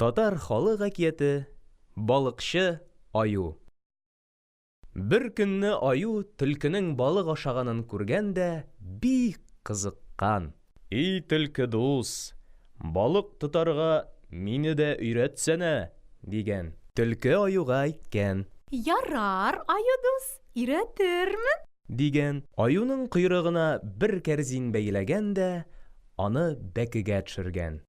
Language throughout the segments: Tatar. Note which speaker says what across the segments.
Speaker 1: Татар халык әкияте Балыкчы аю. Бер көнне аю төлкенең балык ашаганын күргән дә бик кызыккан. И төлке дус, балык тотарга мине дә өйрәтсәнә, дигән. Төлке аюга әйткән.
Speaker 2: Ярар, аю дус, өйрәтермен.
Speaker 1: Дигән. Аюның койрыгына бер кәрзин бәйләгән дә аны бәкегә төшергән.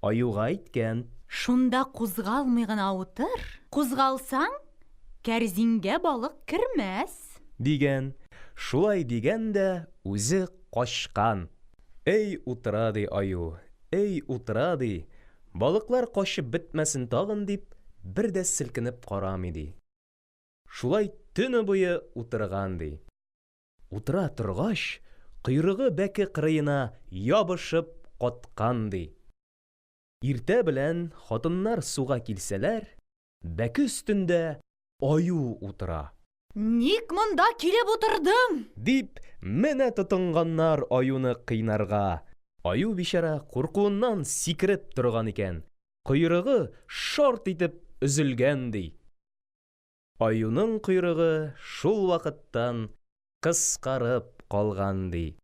Speaker 1: Аюга әйткән.
Speaker 2: Шунда кузгалмый гына утыр, кузгалсаң, кәрзингә балык кермәс.
Speaker 1: Дигән. Шулай дигән дә үзе качкан. Эй утыра, ди аю, эй утыра, ди, балыклар качып бетмәсен тагын дип, бер дә селкенеп карамый, ди. Шулай төне буе утырган, ди. Утыра торгач, койрыгы бәке кырыена ябышып каткан, ди. Иртә белән хатыннар суга килсәләр, бәке өстендә аю утыра.
Speaker 2: Ник монда килеп утырдың?
Speaker 1: Дип, менә тотынганнар аюны кыйнарга. Аю бичара куркуыннан сикереп торган икән, койрыгы шарт итеп өзелгән, ди. Аюның койрыгы шул вакыттан кыскарып калган, ди.